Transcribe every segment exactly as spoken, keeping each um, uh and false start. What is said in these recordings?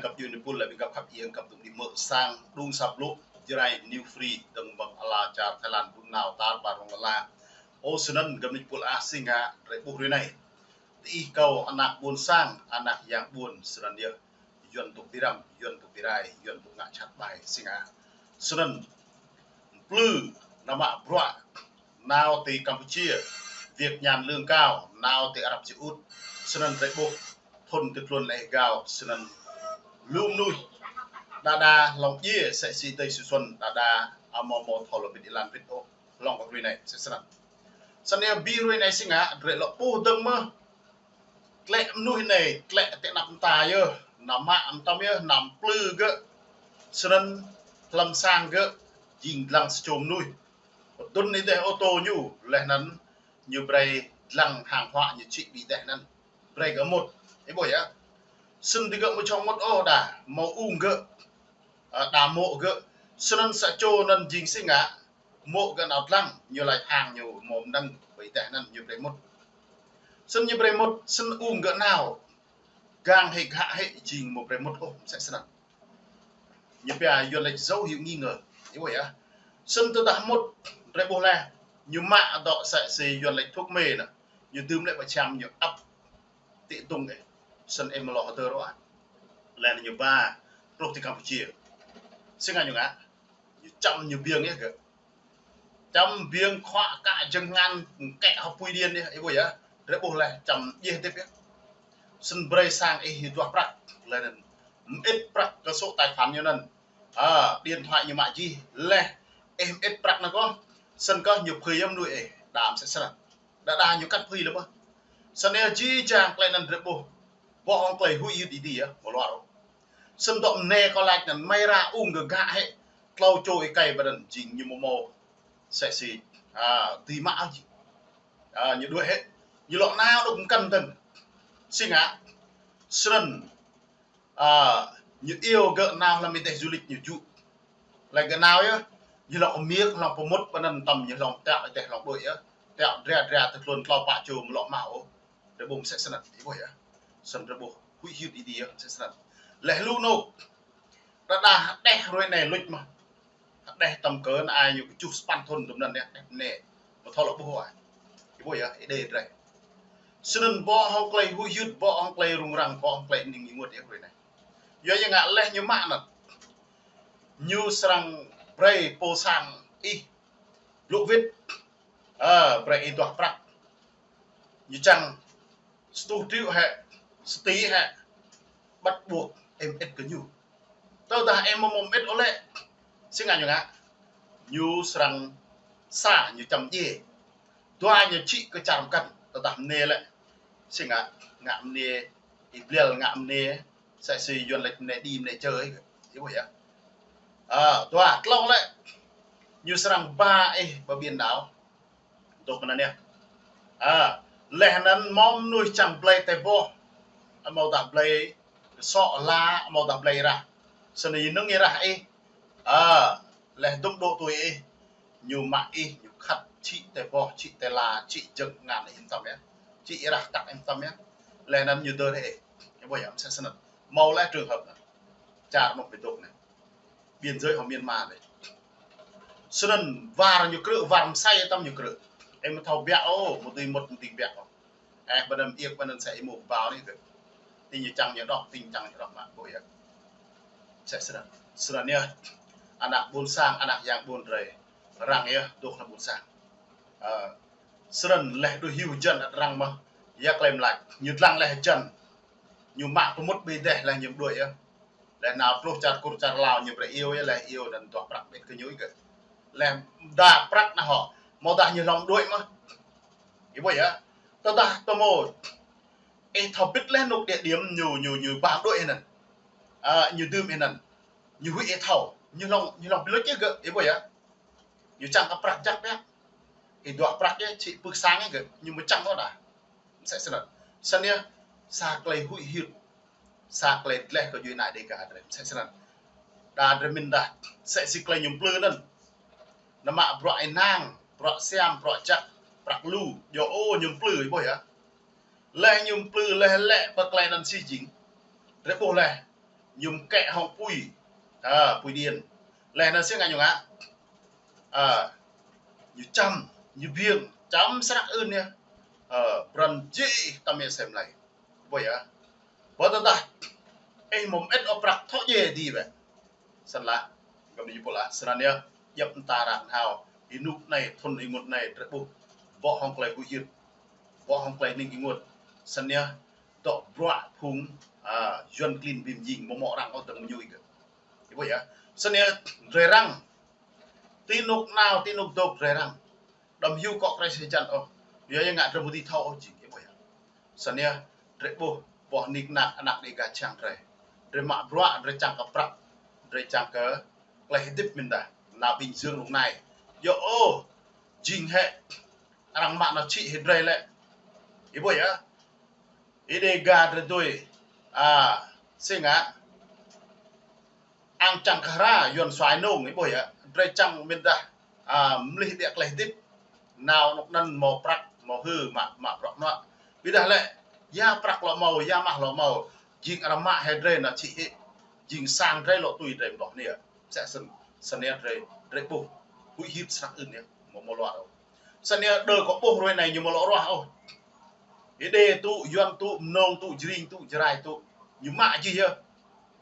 Găp djuai ania pul lĕ ƀing găp khăp ieng găp dŭm đĭ mơ̆ sang đŭng sa blŭ Jrai New Free dơ̆ng ƀơ̆ng ala čar Thái Lan ƀun nao tar ƀar rŏng lăn la. Ơ, snăn găp ania pul ah si ngă drei ƀuh hrơi anei. Ti ih kâo anak ƀuôn sang, anak yang ƀuôn snăn yơh. Yuăn dôk bi răm, Yuăn dôk bi rai, Yuăn dôk ngă jhat ƀai si ngă. Snăn mplư nao mă bruă nao ti Campuchia, Việt Nam lương cao, nao ti Arab Saudi, snăn drei ƀuh thŭn ti tluôn lĕ gao, snăn lu mnuih đa đa hlŏng djiê msĕ si dei su suăn đa đa amâo mâo thâo lŏ bĭt êlan bĭt ôh, hlŏng kơ hrơi anei msĕ snăn. Snăn yơh bi hrơi anei si ngă drei lŏ ƀuh dơ̆ng mơh. Tlĕ mnuih anei, tlĕ ti anăp mta yơh, nao mă mtam yơh, nao mplư gơ̆, snăn hlăm sang gơ̆ jing dlăng sa čô mnuih. Pơdŭn êdeh ô tô ñu, leh anăn ñu brei dlăng hàng hóa ñu čih ƀơi êdeh anăn. Brei gơ̆ mŭt, ih ƀuh yơh. Snăn digơ̆ amâo jhŏng mŭt ôh đa, mâo ung gơ̆, ơ, đa mô̆ gơ̆. Snăn sa čô anăn jing si ngă, mô̆ gơ̆ nao dlăng, ñu lač hăng ñu mâo mnơ̆ng ƀơi êdeh anăn ñu brei mŭt. Snăn ñu brei mŭt, snăn ung gơ̆ nao. Gang hĕ ghă hĕ jing amâo brei mŭt ôh, msĕ snăn. Ñu pia Yuăn lač dấu hiệu nghi ngờ, ih ƀuh yơh. Snăn tơdah mŭt, drei ƀuh leh, ñu mă dŏ msĕ si Yuăn lač thuốc mê anăn. Ñu dưm lĕ ƀă čăm ñu ăp ti dŭng ih. Snăn ih amâo lŏ hơdơr ôh. Leh anăn ñu ba truh ti Campuchia. Si ngă ñu ngă. Ñu čăm ñu biêng yơh gơ̆. Čăm biêng khuă kă jơ̆ng ngăn kĕ hŏ pui điên yơh, ih ƀuh yơh. Drei ƀuh leh čăm djeh dip yơh. Snăn brei sang ih duah prăk. Leh anăn mơĭt prăk kơ số tài khoản ñu anăn. Ơ, điện thoại ñu mă jih. Leh ih mơĭt prăk anăn kơh. Snăn kơh ñu phưi yơh mnuih ih. Đa msĕ snăn. Đa đa ñu kăt phưi leh mơh. Snăn yơh jih jang klei anăn drei ƀuh. Boh hŏng klei huĭ hyưt ih dih yơh, amâo luar ôh. Snăn dŏ mnê kâo lač anăn, mơ̆ng ra ung gơ̆ ghă hĕ, tlâo čô êkei ƀơi anăn jing ñu mâo mâo. Msĕ si, a, dưi mă jing. A, ñu đuĕ hĕ. Ñu lŏ nao dôk mkăn dơ̆ng. Si ngă. Snăn, a, ñu iêu gơ̆ nao hlăm êdeh du lịch ñu jŭ. Leh gơ̆ nao yơh, ñu hlŏng kơ miêk, hlŏng pơmŭt ƀơi anăn mtam ñu hlŏng tiŏ êdeh hlŏng đuĕ yơh. Tiŏ dra dra tơ tluôn tlâo pă čô amâo lŏ mă ôh. Drei ƀuh msĕ snăn, ih ƀuh yơh. Snăn drei ƀuh huĭ hyưt ih dih yơh, msĕ snăn. Leh lu anôk. Đa đa hơđeh hrơi anei luč mơh. Hơđeh tăm kơ anăn ai ñu kơ čuh sa păn thŭn tŭm anăn yơh, hơđeh mnê. Amâo thâo lŏ ƀuh ai. Ih ƀuh yơh, ih đei drei. Snăn boh hŏng klei huĭ hyưt, boh hŏng klei rŭng răng, boh hŏng klei mnĭng ênguôt yơh hrơi anei. Yua ya ngă leh ñu mă anăn. Ñu srăng brei pô sang ih blŭ wĭt. Ơ, brei ih duah prăk. Ñu čang sa tuh triệu hĕ, sa tỉ hĕ, bắt buộc ih mơĭt kơ ñu. Tơdah ih amâo mơĭt ôh lĕ, si ngă ñu ngă. Ñu srăng sa ñu čăm djiê. Dua ñu čih kơ čar mkăn, tơdah mnê lĕ. Si ngă, ngă mnê, ih blial ngă mnê, msĕ si Yuăn lač mnê đi mnê chơi, ih ƀuh yơh. A, dua, tlâo lĕ. Ñu srăng ba ih pơ biển đảo. Dôk anăn yơh. A, leh anăn mâo mnuih čang blei tơboh. Amâodah blei sŏ la, amâodah blei rah. Snăn ih nơ̆ng ih rah ih. A, leh dŭm dŏ tui ih. Ñu mă ih, ñu khăt čih tơboh, čih tơla, čih jơ̆ng ngăn ih mtam yơh. Čih ih rah kăk ih mtam yơh. Leh anăn ñu dơr ih. Ih ƀuh yơh, msĕ snăn. Mâo leh trường hợp anăn. Čar anôk ƀiă dôk anei. Biên giới hŏng Myanmar anei. Snăn war ñu krư̆, war msei tăm ñu krư̆. Ih amâo thâo biă ôh, amâo dưi mŭt amâo dưi biă ôh. Ơ, ƀơi anăn iêk ƀơi anăn sa ih mŭk bao anei kơ. Ti ñu čang ñu dŏ, ti ñu čang ñu dŏ mă ƀuh yơh. Msĕ snăn. Snăn yơh. Anak ƀuôn sang, anak yang ƀuôn drei. Răng yơh, dôk hlăm ƀuôn sang. Ơ, snăn leh đuĕ hiu hjăn ăt răng mơh. Ya klei mlač. Ñu dlăng leh hjăn. Ñu mă pơmŭt ƀơi êdeh leh ñu đuĕ yơh. Leh nao truh čar Kur čar Lao ñu brei iêu yơh leh iêu anăn duah prăk ƀĭt kơ ñu ih gơ̆. Leh đa prăk anăn hŏ. Amâodah ñu hlŏng đuĕ mơh. Ih ƀuh yơh. Tơdah tơmô. Ih thâo ƀĭt leh anôk địa điểm ñu, ñu, ñu ba đuĕ anăn. A, ñu dưm anăn. Ñu huĭ ih thâo. Ñu hlŏng, ñu hlŏng bi luč ih gơ̆. Ih ƀuh yơh. Ñu čang kơ prăk jăk biă. Ih duah prăk yơh, čih pưk sang ih gơ̆. Ñu amâo čang ôh đa. Msĕ snăn. Snăn yơh, sa klei huĭ hyưt. Sa klei dleh kơ djuê ana Dêga drei. Msĕ snăn. Đa drei mĭn đa. Msĕ si klei ñu mplư anăn. Nao mă bruă ênang, bruă siam, bruă jăk, prăk lu. Djŏ ôh ñu mplư ih ƀuh yơh. Leh ñu mplư leh lĕ pơ klei anăn si jing. Drei ƀuh leh. ñu mkĕ hŏng apui, a, apui điện. Laih anŭn si ngă ñu ngă, a, ñu čăm, ñu biêng, čăm snăk ưn yơh. A, pran jĕ tơmĕ sem lei. Ƀuh yơh. Ƀu tơdah ih mơ̆ mơit ôh prăk thâo djai dih bĕ. Snăn lah, gơ̆p ñu pô lah, snăn yơh, djŏp mơta arăng hao, ênuk anai, thŭn ênguôt anai, drơi ƀuh, bŏ hŏng klei huĭ hyưt, bŏ hŏng klei ning ênguôt, snăn yơh, dŏ bruă phung, a, Yuăn klin bi mjing, mơ̆ mơ̆ arăng ôh dơ̆ng mơñu ih gơ̆. Ih ƀuh yơh, snăn yơh, drơi arăng, ti anŭk nao, ti anŭk dôk drơi arăng. Đăm hyu kŏ Krist hơjăn ôh. Yua yang ngă drơi ƀu dưi thâo ôh jing, ih ƀuh yơh. Snăn yơh, drơi ƀuh, boh nik nak, anak Dêga čang drơi. Drơi mă bruă, drơi čang kơ prăk, drơi čang kơ klei hơdip mơ̆n dah. Nao Bình Dương rŭng anai. Yơh ôh, jing hĕ, arăng mă nao čhĭ hĭ drơi lĕ. Ih ƀuh yơh. Ih Dêga drơi tui. A, si ngă. Ang čang kơ hra, Yuăn suai nông, ih ƀuh yơh. Drơi čang mĭn dah, a, mlih đĭ klei hơdip. Nao anŭk anŭn mâo prăk, mâo hư, mă, mă prăk nuă. Ƀiădah lĕ, ya prăk lŏ mâo, ya mah lŏ mâo. Jing arăng mă hĭ drơi nao čhĭ hĭ. Jing sang drơi lŏ tui drơi mơ̆ đôč anai. Sĕ snăn, snăn yơh drơi, drơi ƀuh. Huĭ hyưt snăk ưn yơh, mơ̆ mơ̆ luar ôh. Snăn yơh đơ kơ ƀuh ruai anai ñu mơ̆ lŏ ruah ôh. Ih Đê tŭ, Yuăn tŭ, Mnông tŭ, Jring tŭ, Jrai tŭ. Ñu mă jih yơh.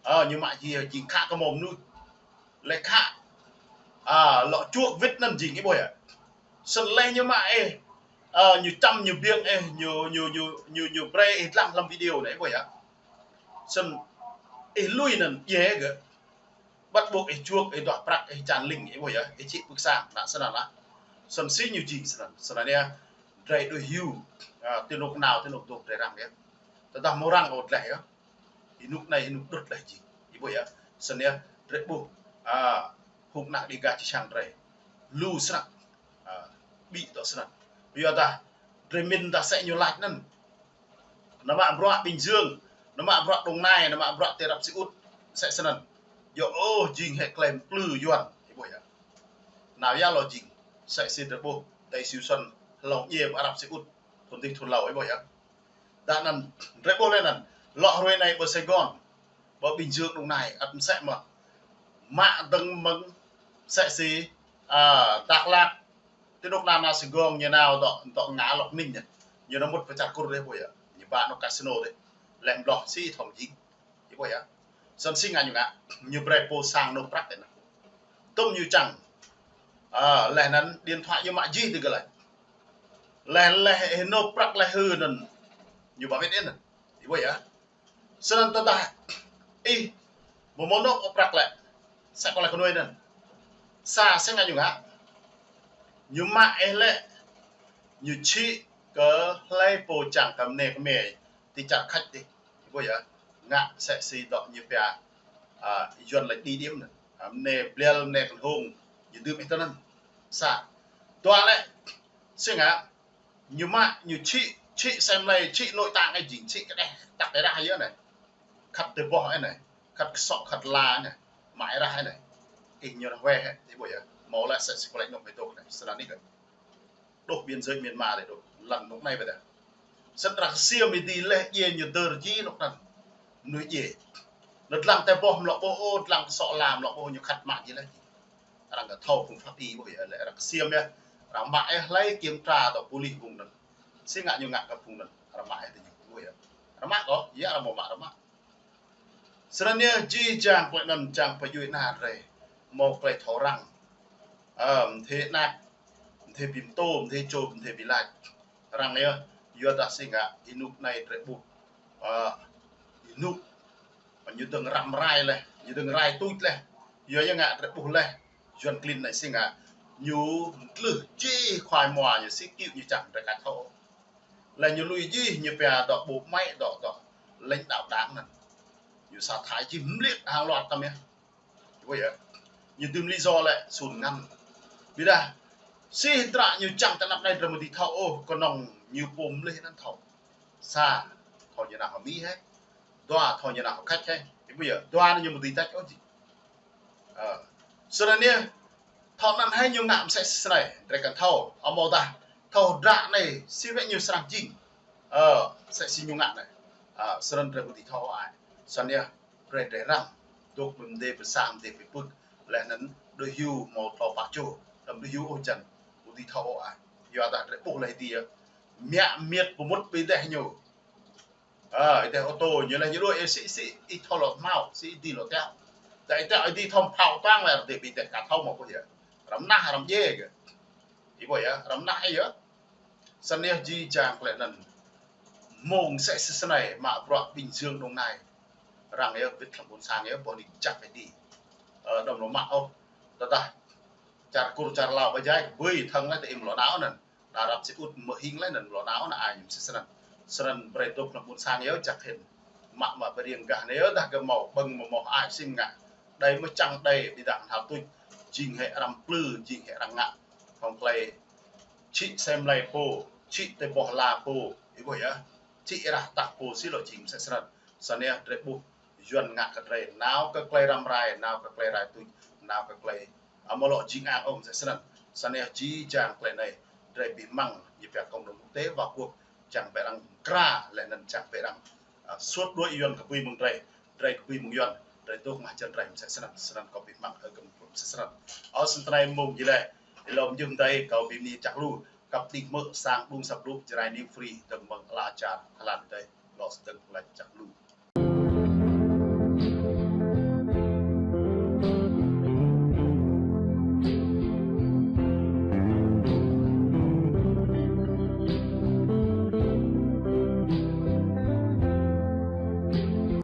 Ơ, ñu mă jih yơh, jing khă kơ mâo mơnuih. Lĕ khă, a, lŏ čuôk wĭt anŭn jing ih ƀuh yơh. Snăn lĕ ñu mă ih, ơ, ñu čăm ñu biêng ih, ñu, ñu, ñu, ñu, ñu brơi ih dlăng hlăm video anai ih ƀuh yơh. Snăn ih lui anŭn djai gơ̆. Ƀăt ƀôk ih čuôk, ih duah prăk, ih čan ling, ih ƀuh yơh, ih čhĭ pưk sang, nă snăn lah. Snăn si ñu jing snăn, snăn yơh, drơi đuaĭ hyu, a, ti anŭk nao, ti anŭk dôk drơi arăng yơh. Tơdah mâo arăng ôh dleh yơh. Ênuk anai, ênuk đŭt leh jing. Ih ƀuh yơh, snăn yơh, drơi ƀuh, a, phung anak Dêga či čang drơi. Lu snăk, a, ƀĭ dŏ snăk. Yua dah, drơi mĭn dah sĕ ñu lač anŭn. Nao mă bruă Bình Dương, nao mă bruă Đồng Nai, nao mă bruă ti Arab Saudi, sĕ snăn. Yơh ôh jing hĕ klei mplư Yuăn, ih ƀuh yơh. Nao ya lŏ jing, sĕ si drơi ƀuh, đei siu săn, hlŏng djai pơ Arab Saudi, thŭn dih thŭn hlâo, ih ƀuh yơh. Dah anŭn, drơi ƀuh lĕ anŭn, lŏ hruê anai pơ Sài Gòn, pơ Bình Dương Đồng Nai, ăt msĕ mơ̆. Mă dơ̆ng mơ̆ng, sĕ si, a, Dak Lak, ti anŭk nao nao Sài Gòn ñu nao dŏ, dŏ ngă lŏk ninh ñu. Ñu nao mŭt pơ čar Kur dih ƀuh yơh. Ñu ba anŭk casino dih. Leh mloh si thŏng jing. Ih ƀuh yơh. Snăn si ngă ñu ngă. Ñu brơi pô sang nộp prăk dih anŭn. Tŭm ñu čang. A, leh anŭn điện thoại ñu mă jih dih gơ̆ leh. Leh, leh, ih nộp prăk leh hư anŭn. Ñu ba wĭt anŭn. Ih ƀuh yơh. Snăn tơdah ih mơ̆ mơ̆ nŏk ôh prăk lĕ, sĕ kơ lĕ kơ nuai anŭn. Sa sĕ ngă ñu ngă. Ñu mă ih lĕ, ñu čhĭ kơ hlơi pô čang kơ mnê kơ mĕ ti čar Khač dih. Ih ƀuh yơh, ngă sĕ si dŏ ñu pia, a, Yuăn lač địa điểm anŭn. A, mnê Bliăl, mnê Kơnhông, ñu dưm ih tui anŭn. Sa. Dua lĕ, sĕ ngă, ñu mă, ñu čhĭ, čhĭ sem lei, čhĭ nội tạng ih jing, čhĭ kơđeh, tăk ih rah yơh anai. Khăt tơboh ih anai, khăt kơsŏ, khăt la ih anai, mă ih rah ih anai. Ih ñu rah wĕ hĕ, ih ƀuh yơh. Mâo lĕ sĕ si kơ lĕ nŏk ih dôk anai, snăn ih gơ̆. Đôč biên giới Myanmar lĕ đôč, lăn nŏk anai ƀiădah. Snăn arăng ksiêm ih dih leh djai ñu dơr jih nŏk anŭn. Mnuih djai. Anŭn dlăng tơboh mlŏ ƀuh ôh, dlăng kơsŏ la mlŏ ƀuh ñu khăt mă jih leh. Arăng kơ thâo phung pháp y ƀuh yơh, lĕ arăng ksiêm yơh. Arăng mă ih hlơi kiểm tra dŏ pôlis phung anŭn. Si ngă ñu ngă kơ phung anŭn. Arăng mă ih tơ ñu ƀuh yơh. Arăng mă kơ, yơh arăng mâo mă arăng mă. Snăn yơh jih jang klei anŭn jang pơdjuai ană drơi. Mâo klei thâo răng. Ơ, mdê anak, mdê bi mtô, mdê čô, mdê bi lač. Arăng yơh, yua dah si ngă, ênuk anai drơi ƀuh. Ơ, ênuk ñu dơ̆ng răm rai leh, ñu dơ̆ng rai tuč leh. Yua yang ngă drơi ƀuh leh, Yuăn klin anai si ngă. Ñu mtlưh jih khua mua ñu si kiu ñu čang drơi kač thâo. Leh ñu lui jih ñu pia dŏ bộ máy dŏ dŏ lãnh đạo đảng anŭn. Ñu sa thải jih mliĕ hàng loạt tăm yơh. Ƀuh yơh. Ñu dưm lý do lĕ sun ngăn. Ƀiădah si hơdră ñu čang tơ anăp anai drơi mơ̆ dưi thâo ôh, kơnơ̆ng ñu pô mlih anŭn thâo. Sa, thâo ñu nao hơmi hĕ. Dua, thâo ñu nao hơkhač hĕ. Ih ƀuh yơh, dua anai ñu mơ̆ dưi tač ôh jing. Ơ. Snăn yơh, thâo anŭn hĕ ñu ngă msĕ si snei, drơi kăn thâo, amâodah, thâo hơdră anai, si wĕ ñu srăng jing. Ơ, msĕ si ñu ngă anai. Ơ, snăn drơi mơ̆ dưi thâo ai. Snăn yơh, brơi drơi răng. Dŏ ƀơi mơdê pơ sang mơdê pơ pưk. Laih anŭn đôi hyu hmâo thâo pă čô. Đăm đôi hyu ôh jăn. Ƀu dưi thâo ôh ai. Yua dah drơi ƀuh laih dih yơh. Mă miêt pơmŭt ƀơi dêh ñu. Ơ, ih dêh ô tô ñu laih ñu đuaĭ, ih sĭ sĭ, ih thâo lŏ hmâo, sĭ ih dih lŏ tiăo. Dah ih tiăo ih dih thâo phao tuang laih, ih dêh ƀơi dêh ka thâo mă ƀuh yơh. Răm nah, răm djai kơ. Ih ƀuh yơh, răm nah yơh. Snăn yơh jih jang klei anŭn. Mơ̆ng sĕ sĭ snei, mă bruă Bình Dương Đồng Nai. Răng yơh, wĭt hlăm ƀuôn sang yơh, ƀuh ni čăk ih dih. Ơ, đăm lŏ mă ôh. Tơdah čar Kur čar Lao ƀơi jai, kơ ƀơi thăng laih tơ im lŏ nao anŭn. Đa răp si ŭt mơhing laih anŭn lŏ nao anŭn ai ñu mơsĕ snăn. Snăn brơi dŏ hlăm ƀuôn sang yơh čăk hĭn. Mă mă ƀơi riêng gah anai yơh dah kơ hmâo ƀơ̆ng mơ̆ hmâo ai sim ngă. Đei mơ̆ čang đei ƀiădah hmâo tuč. Jing hĕ răm plư, jing hĕ răng ngă. Hŏng klei čhĭ sem lei pô, čhĭ tơƀôh la pô. Ih ƀuh yơh. Čhĭ rah tah pô si lŏ jing mơsĕ snăn. Snăn yơh drơi ƀuh. Yuăn ngă kơ drơi, nao kơ klei răm rai, nao kơ klei rai tuč, nao kơ klei amâo lŏ jing ang ôh mơsĕ snăn. Snăn yơh jih jang klei anai, drơi ƀu hmăng, ñu pia cộng đồng quốc tế vào cuộc, čang ƀơi arăng kra, laih anŭn čang ƀơi arăng, ơ, suôt đuaĭ Yuăn kơ ƀuh mơ̆ng drơi, drơi kơ ƀuh mơ̆ng Yuăn, drơi dŏ mă jăn drơi mơsĕ snăn, snăn kâo ƀu hmăng ơ gơ̆m mơsĕ snăn. Ơ snăn tơnai mơ̆ng jih lĕ, ih lŏm jum dai kâo ƀing ni čăk lu, kăp đĭ mơ̆ sang đung săp lu, Jrai New Free, dơ̆ng mơ̆ng ala čar, Thái Lan dai, lŏ sdơ̆ng lĕ čăk lu.